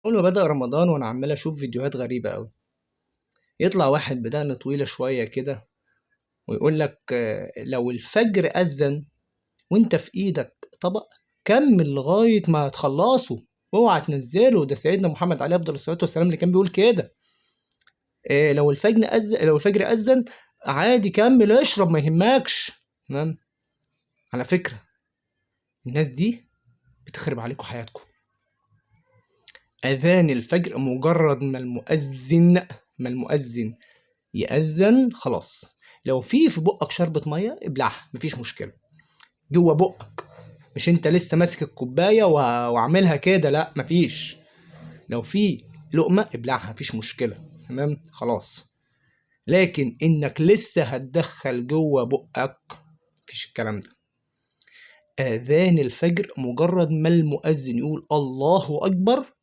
أول ما بدأ رمضان وأنا عمال أشوف فيديوهات غريبة أوي. يطلع واحد بدقن طويلة شوية كده ويقول لك لو الفجر أذن وأنت في إيدك طبق كمل لغاية ما تخلصه، اوعى تنزله. ده سيدنا محمد عليه أفضل الصلاة والسلام اللي كان بيقول كده. لو الفجر أذن عادي كمل اشرب ما يهمكش. تمام؟ على فكرة الناس دي بتخرب عليكم حياتكم. أذان الفجر مجرد ما المؤذن يأذن خلاص، لو في بقك شربة مية ابلعها، مفيش مشكلة جوه بقك، مش انت لسه ماسك الكوباية وعاملها كده، لا مفيش. لو في لقمة ابلعها مفيش مشكلة، تمام خلاص. لكن انك لسه هتدخل جوه بقك مفيش الكلام ده. آذان الفجر مجرد ما المؤذن يقول الله أكبر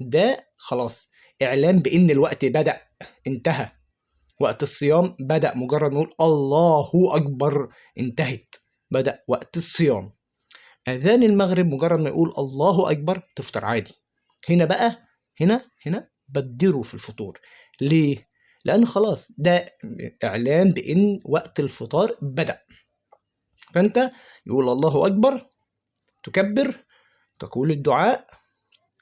ده خلاص إعلان بإن الوقت بدأ، انتهى وقت الصيام بدأ. مجرد ما يقول الله أكبر انتهت، بدأ وقت الصيام. أذان المغرب مجرد ما يقول الله أكبر تفطر عادي. هنا بقى هنا بدروا في الفطور. ليه؟ لأن خلاص ده إعلان بإن وقت الفطار بدأ. فأنت يقول الله أكبر، تكبر، تقول الدعاء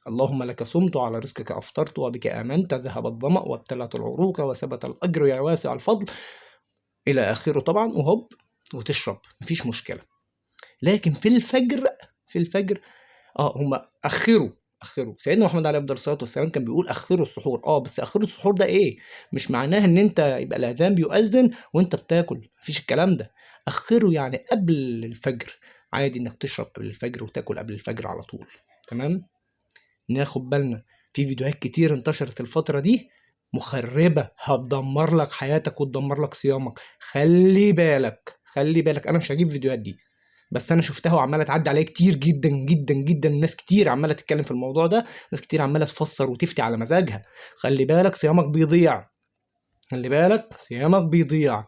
اللهم لك صمت وعلى رزقك أفطرت وبك آمنت، ذهب الظمأ وابتلت العروق وثبت الأجر يا واسع الفضل إلى آخره طبعا، وهوب وتشرب مفيش مشكلة. لكن في الفجر هم أخروا. سيدنا محمد عليه أفضل الصلاة والسلام كان بيقول أخروا السحور. بس أخروا السحور ده إيه؟ مش معناه إن أنت يبقى الأذان بيؤذن وأنت بتاكل، مفيش الكلام ده. أخروا يعني قبل الفجر، عادي إنك تشرب قبل الفجر وتاكل قبل الفجر على طول. تمام؟ ناخد بالنا في فيديوهات كتير انتشرت الفترة دي مخربة، هتدمر لك حياتك وتدمر لك صيامك. خلي بالك، خلي بالك. انا مش هجيب فيديوهات دي، بس انا شفتها وعمالة تعدي عليا كتير جدا جدا جدا. ناس كتير عمالة تتكلم في الموضوع ده، ناس كتير عمالة تفسر وتفتي على مزاجها. خلي بالك صيامك بيضيع، خلي بالك صيامك بيضيع.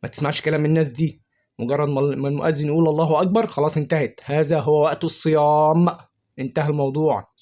ما تسمعش كلام الناس دي. مجرد ما المؤذن يقول الله اكبر خلاص انتهت، هذا هو وقت الصيام، انتهى الموضوع.